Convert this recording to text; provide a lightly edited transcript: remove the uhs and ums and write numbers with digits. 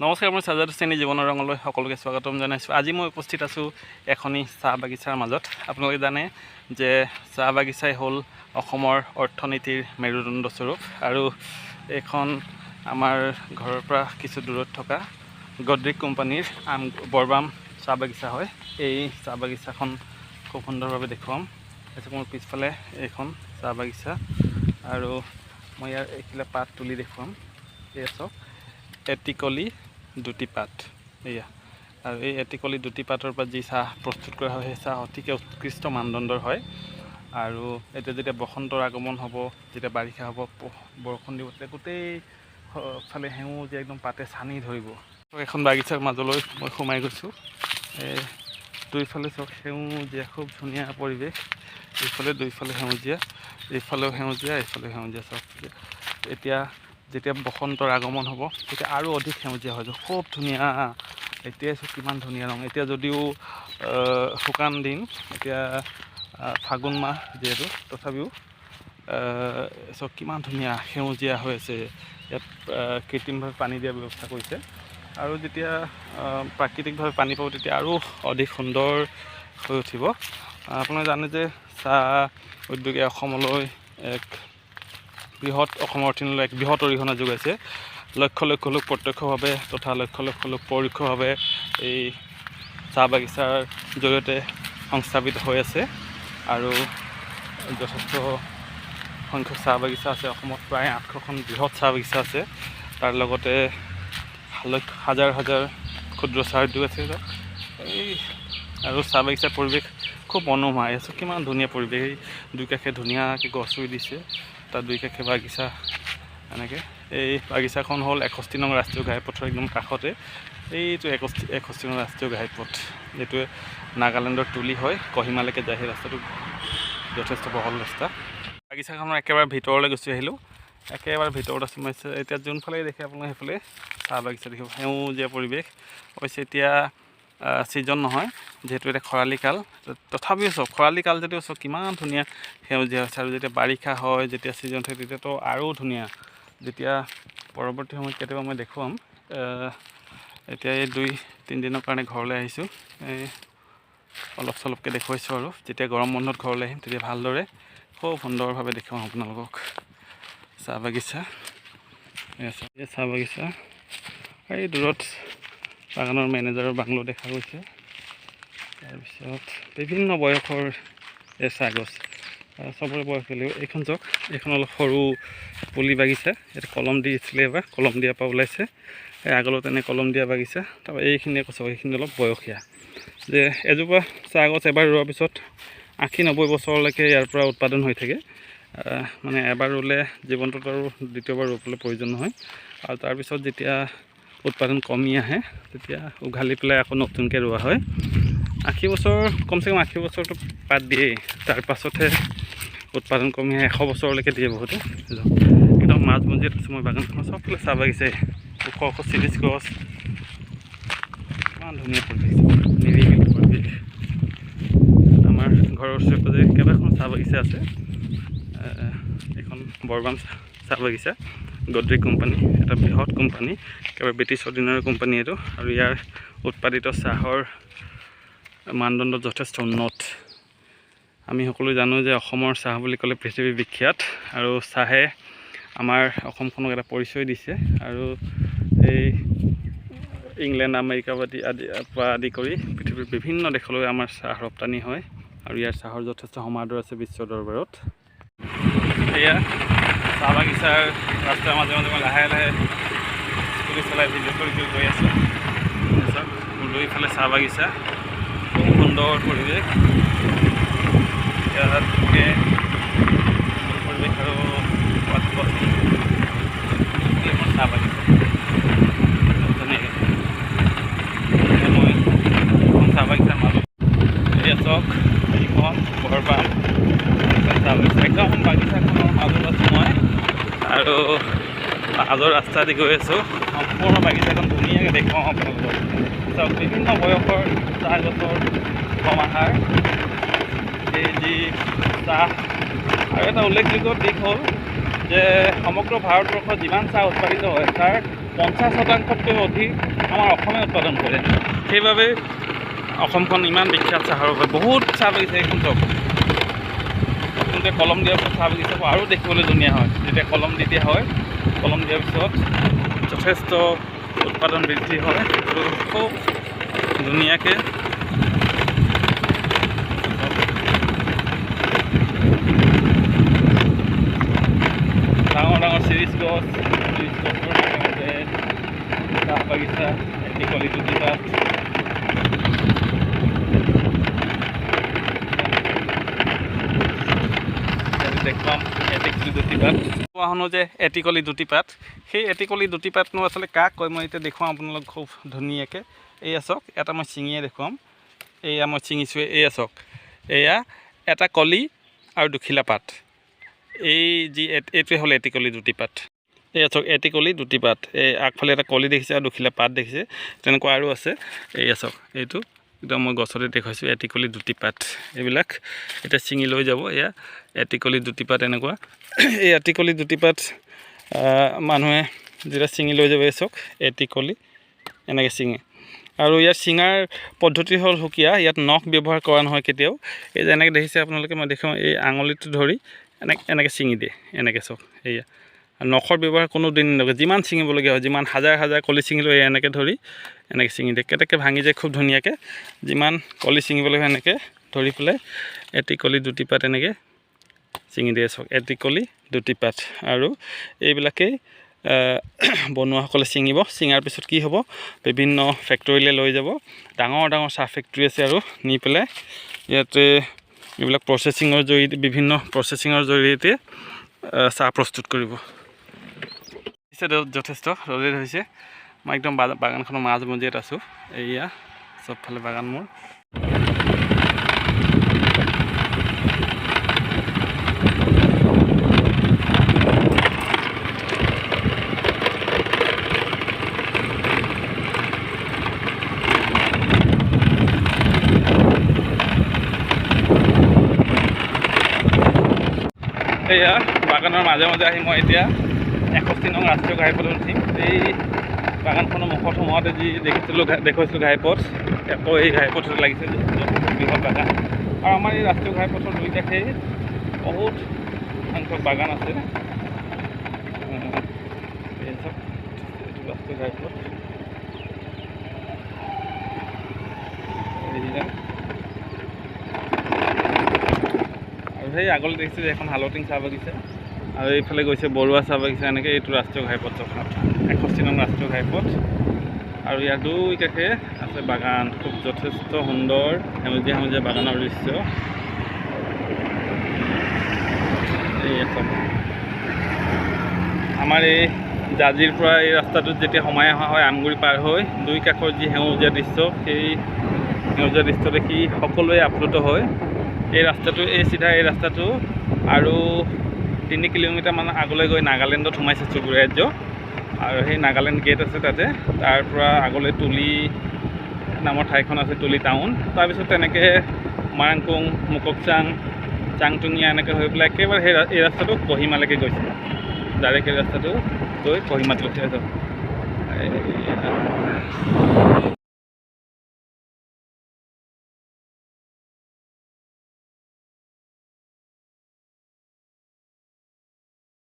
নমস্কাৰ, মই সাজাদ হুছেইনী, জীৱনৰ ৰঙলৈ সকলোকে স্বাগতম জনাইছোঁ। আজি মই উপস্থিত আছোঁ এখনি চাহ বাগিচাৰ মাজত। আপোনালোকে জানে যে চাহ বাগিচাই হ'ল অসমৰ অৰ্থনীতিৰ মেৰুদণ্ড স্বৰূপ আৰু এইখন আমাৰ ঘৰৰ পৰা কিছু দূৰত থকা গডৰেজ কোম্পানীৰ আম বৰবাম চাহ বাগিচা হয়। এই চাহ বাগিচাখন খুব সুন্দৰভাৱে দেখুৱাম। তাৰপিছত মোৰ পিছফালে এইখন চাহ বাগিচা আৰু মই ইয়াৰ এইখিলা পাত তুলি দেখুৱাম। এই চাওক, এটিকলি দুটি পাত এয়া। আৰু এই এটিকলি দুটি পাতৰ পৰা যি চাহ প্ৰস্তুত কৰা হয়, সেই চাহ অতিকে উৎকৃষ্ট মানদণ্ডৰ হয়। আৰু এতিয়া যেতিয়া বসন্তৰ আগমন হ'ব, যেতিয়া বাৰিষা হ'ব, বৰষুণ দিব, তেতিয়া গোটেই ফালে সেউজীয়া একদম পাতে চানি ধৰিব। এখন বাগিচাৰ মাজলৈ মই সোমাই গৈছোঁ। এই দুইফালে চাওক, সেউজীয়া, খুব ধুনীয়া পৰিৱেশ। এইফালে দুইফালে সেউজীয়া, এইফালেও সেউজীয়া, এইফালেও সেউজীয়া। চাওক, এতিয়া যেতিয়া বসন্তৰ আগমন হ'ব, তেতিয়া আৰু অধিক সেউজীয়া হৈ যাব। খুব ধুনীয়া। এতিয়াই চাওক কিমান ধুনীয়া ৰং। এতিয়া যদিও শুকান দিন, এতিয়া ফাগুন মাহ যিহেতু, তথাপিও চাওক কিমান ধুনীয়া সেউজীয়া হৈ আছে। ইয়াত কৃত্ৰিমভাৱে পানী দিয়াৰ ব্যৱস্থা কৰিছে আৰু যেতিয়া প্ৰাকৃতিকভাৱে পানী পাব, তেতিয়া আৰু অধিক সুন্দৰ হৈ উঠিব। আপোনালোকে জানে যে চাহ উদ্যোগে অসমলৈ এক বৃহৎ, অসমৰ অৰ্থনীতিলৈ এক বৃহৎ অৰিহণা যোগাইছে। লক্ষ লক্ষ লোক প্ৰত্যক্ষভাৱে তথা লক্ষ লক্ষ লোক পৰোক্ষভাৱে এই চাহ বাগিচাৰ জৰিয়তে সংস্থাপিত হৈ আছে। আৰু যথেষ্ট সংখ্যক চাহ বাগিচা আছে অসমত। প্ৰায় 800খন বৃহৎ চাহ বাগিচা আছে। তাৰ লগতে লক্ষ হাজাৰ হাজাৰ ক্ষুদ্ৰ চাহ উদ্যোগ আছে। এই আৰু চাহ বাগিচাৰ পৰিৱেশ খুব মনোমোহা। এই চাওক, কিমান ধুনীয়া পৰিৱেশ। এই দুই কাষে ধুনীয়াকৈ গছ ৰুই দিছে, তাৰ দুই কাষে বাগিচা এনেকৈ। এই বাগিচাখন হ'ল 61 নং ৰাষ্ট্ৰীয় ঘাইপথৰ একদম কাষতে। এইটো 61 নং ৰাষ্ট্ৰীয় ঘাইপথ, এইটোৱে নাগালেণ্ডৰ তুলি হয় কহিমালৈকে যায়। সেই ৰাস্তাটো যথেষ্ট বহল ৰাস্তা। বাগিচাখনৰ একেবাৰে ভিতৰলৈ গুচি আহিলোঁ। একেবাৰে ভিতৰত আছোঁ মই। এতিয়া যোনফালে দেখে আপোনালোকে, সেইফালে চাহ বাগিচা দেখিব, সেউজীয়া পৰিৱেশ। অৱশ্যে এতিয়া ছিজন নহয়, যিহেতু এতিয়া খৰালি কাল। তথাপিও চাওক, খৰালি কাল যদিও চাওক কিমান ধুনীয়া সেউজীয়া হৈছে। আৰু যেতিয়া বাৰিষা হয়, যেতিয়া ছিজন থাকে, তেতিয়াতো আৰু ধুনীয়া। যেতিয়া পৰৱৰ্তী সময়ত কেতিয়াবা মই দেখুৱাম। এতিয়া এই 2-3 দিনৰ কাৰণে ঘৰলৈ আহিছোঁ, এই অলপ চলপকৈ দেখুৱাইছোঁ। আৰু যেতিয়া গৰম বন্ধত ঘৰলৈ আহিম, তেতিয়া ভালদৰে খুব সুন্দৰভাৱে দেখুৱাম আপোনালোকক চাহ বাগিচা। এই চাহ বাগিচা, এই দূৰত বাগানৰ মেনেজাৰৰ বাংলো দেখা গৈছে। তাৰপিছত বিভিন্ন বয়সৰ এই চাহ গছ, চবৰে বয়স বেলেগ। এইখন চাওক, এইখন অলপ সৰু পুলি বাগিচা। ইয়াত কলম দিছিলে এবাৰ, কলম দিয়াৰ পৰা ওলাইছে। এই আগলৈ তেনে কলম দিয়া বাগিচা। তাৰপৰা এইখিনি আকৌ চাওক, এইখিনি অলপ বয়সীয়া। যে এজোপা চাহ গছ এবাৰ ৰোৱাৰ পিছত 80-90 বছৰলৈকে ইয়াৰ পৰা উৎপাদন হৈ থাকে। মানে এবাৰ ৰুলে জীৱনটোত আৰু দ্বিতীয়বাৰ ৰুবলৈ প্ৰয়োজন নহয়। আৰু তাৰপিছত যেতিয়া উৎপাদন কমি আহে, তেতিয়া উঘালি পেলাই আকৌ নতুনকৈ ৰোৱা হয়। 80 বছৰ, কমচে কম 80 বছৰটো পাত দিয়েই, তাৰ পাছতহে উৎপাদন কমি আহে। 100 বছৰলৈকে দিয়ে বহুতে। একদম মাজমজিয়াত আছোঁ মই বাগানখনৰ। চবফালে চাহ বাগিচাই, ওখ ওখ চিৰিচ গছ। ইমান ধুনীয়া পৰিৱেশ, নিৰিবিলি পৰিৱেশ। আমাৰ ঘৰৰ ওচৰে পাজৰে কেইবাখনো চাহ বাগিচা আছে। এইখন বৰবাম চাহ বাগিচা, গডৰেজ কোম্পানী, এটা বৃহৎ কোম্পানী, একেবাৰে ব্ৰিটিছৰ দিনৰে কোম্পানী এইটো। আৰু ইয়াৰ উৎপাদিত চাহৰ মানদণ্ড যথেষ্ট উন্নত। আমি সকলোৱে জানো যে অসমৰ চাহ বুলি ক'লে পৃথিৱী বিখ্যাত আৰু চাহে আমাৰ অসমখনক এটা পৰিচয় দিছে। আৰু এই ইংলেণ্ড, আমেৰিকা আদি আদি পৰা আদি কৰি পৃথিৱীৰ বিভিন্ন দেশলৈ আমাৰ চাহ ৰপ্তানি হয় আৰু ইয়াৰ চাহৰ যথেষ্ট সমাদৰ আছে বিশ্ব দৰবাৰত। এয়া চাহ বাগিচাৰ ৰাস্তাৰ মাজে মাজে মই লাহে লাহে স্কুটি চলাই ভিডিঅ' কৰি কৰি গৈ আছোঁ। চাওক, মোৰ দুইফালে চাহ বাগিচা, খুব সুন্দৰ পৰিৱেশ। ইয়াতকৈ পৰিৱেশ আৰু ক'ৰবাত গছ মোৰ চাহ বাগিচা ধুনীয়াকৈ। এতিয়া মই এখন চাহ বাগিচাৰ মাজত। এয়া চাওক, এইখন বৰবাম এখন চাহ বাগিচা। একদম বাগিচাখনৰ মাজত আছোঁ মই আৰু মাজৰ ৰাস্তা দি গৈ আছোঁ। সম্পূৰ্ণ বাগিচাখন ধুনীয়াকৈ দেখুৱাওঁ আপোনালোকক। চাওক, বিভিন্ন বয়সৰ চাহ গছৰ সমাহাৰ। এই যি চাহ, আৰু এটা উল্লেখযোগ্য দিশ হ'ল যে সমগ্ৰ ভাৰতবৰ্ষত যিমান চাহ উৎপাদিত হয় তাৰ 50%তকৈ অধিক আমাৰ অসমে উৎপাদন কৰে। সেইবাবে অসমখন ইমান বিখ্যাত চাহৰ বাবে। বহুত চাহ বাগিচা এইখন চাওক, নতুনকৈ কলম দিয়াৰ পিছত চাহ বাগিচাবোৰ আৰু দেখিবলৈ ধুনীয়া হয়। যেতিয়া কলম দি দিয়া হয়, কলম দিয়াৰ পিছত যথেষ্ট উৎপাদন বৃদ্ধি হয় আৰু খুব ধুনীয়াকৈ ডাঙৰ ডাঙৰ চিৰিজ গছ, চিৰিজ গছৰ মাজে মাজে চাহ বাগিচা, এটিকলি দুটি পাত। দেখুৱাম এটিকলি দুটি পাত। কোৱা শুনো যে এটিকলি দুটি পাত, সেই এটিকলি দুটি পাতনো আচলতে কাক কয় মই এতিয়া দেখুৱাম আপোনালোক খুব ধুনীয়াকৈ। এয়া চাওক, এটা মই ছিঙিয়ে দেখুৱাম। এয়া মই ছিঙিছোঁ, এয়া চাওক, এয়া এটা কলি আৰু দুখিলা পাত। এই যি এইটোৱে হ'ল এটিকলি দুটি পাত। এয়া চাওক, এটিকলি দুটি পাত। এই আগফালে এটা কলি দেখিছে আৰু দুখিলা পাত দেখিছে, তেনেকুৱা আৰু আছে। এয়া চাওক, এইটো একদম মই গছতে দেখুৱাইছোঁ, এটিকলি দুটি পাত। এইবিলাক এতিয়া ছিঙি লৈ যাব। এয়া এটিকলি দুটি পাত এনেকুৱা। এই এটিকলি দুটি পাত মানুহে যেতিয়া ছিঙি লৈ যাব, এই চাওক এটিকলি এনেকৈ ছিঙে। আৰু ইয়াত ছিঙাৰ পদ্ধতি হ'ল সুকীয়া, ইয়াত নখ ব্যৱহাৰ কৰা নহয় কেতিয়াও। এই যে এনেকৈ দেখিছে আপোনালোকে, মই দেখুৱাওঁ, এই আঙুলিটো ধৰি এনেকৈ ছিঙি দিয়ে, এনেকৈ চাওক। এয়া নখৰ ব্যৱহাৰ কোনো দিন নকৰে, যিমান ছিঙিবলগীয়া হয়, যিমান হাজাৰ হাজাৰ কলি ছিঙিলেও এই এনেকৈ ধৰি এনেকৈ ছিঙি দিয়ে, কেতেকে ভাঙি যায় খুব ধুনীয়াকৈ। যিমান কলি ছিঙিবলগীয়া হয় এনেকৈ ধৰি পেলাই এটি কলি দুটি পাত এনেকৈ ছিঙি দিয়ে। চাওক, এটি কলি দুটি পাত। আৰু এইবিলাকেই বনোৱাসকলে ছিঙিব। ছিঙাৰ পিছত কি হ'ব, বিভিন্ন ফেক্টৰীলৈ লৈ যাব। ডাঙৰ ডাঙৰ চাহ ফেক্টৰী আছে, আৰু নি পেলাই ইয়াতে এইবিলাক প্ৰচেছিঙৰ জৰিয়তে, বিভিন্ন প্ৰচেছিঙৰ জৰিয়তে চাহ প্ৰস্তুত কৰিব। যথেষ্ট ৰ'দে ধৰিছে। মই একদম বাগানখনৰ মাজ মজিয়াত আছোঁ। এয়া চবফালে বাগান মোৰ। এয়া বাগানৰ মাজে মাজে আহি মই এতিয়া 61 নং ৰাষ্ট্ৰীয় ঘাইপথত উঠিম। এই বাগানখনৰ মুখত সোমাওঁতে যি দেখুৱাইছিলোঁ ঘাইপথ, আকৌ এই ঘাইপথত লাগিছে যথেষ্ট বৃহৎ বাগান। আৰু আমাৰ এই ৰাষ্ট্ৰীয় ঘাইপথৰ দুই কাষেই বহুত সংখ্যক বাগান আছে। এইটো ৰাষ্ট্ৰীয় ঘাইপথ। আৰু সেই আগলৈ দেখিছোঁ যে এখন হালটিং চাহ বাগিচা, আৰু এইফালে গৈছে বৰুৱা চাহ বাগিচা। এনেকৈ এইটো ৰাষ্ট্ৰীয় ঘাইপথ, 61 নং ৰাষ্ট্ৰীয় ঘাইপথ। আৰু ইয়াৰ দুই কাষে আছে বাগান, খুব যথেষ্ট সুন্দৰ সেউজীয়া সেউজীয়া বাগানৰ দৃশ্য। এই আমাৰ এই জাজিৰ পৰা এই ৰাস্তাটোত যেতিয়া সোমাই অহা হয় আমগুৰি পাৰ হৈ, দুই কাষৰ যি সেউজীয়া দৃশ্য, সেই সেউজীয়া দৃশ্য দেখি সকলোৱে আপ্লুত হয়। এই ৰাস্তাটো, এই চিধা এই ৰাস্তাটো আৰু 3 কিলোমিটাৰমান আগলৈ গৈ নাগালেণ্ডত সোমাইছে চুবুৰীয়া ৰাজ্য। আৰু সেই নাগালেণ্ড গেট আছে তাতে, তাৰ পৰা আগলৈ তুলি নামৰ ঠাইখন আছে, তুলি টাউন। তাৰপিছত তেনেকৈ মাৰাংকুং, মুককচাং, চাংটুঙীয়া এনেকৈ হৈ পেলাই একেবাৰে সেই এই ৰাস্তাটো কহিমালৈকে গৈছে। ডাইৰেক্ট এই ৰাস্তাটো গৈ কহিমাত গৈছে।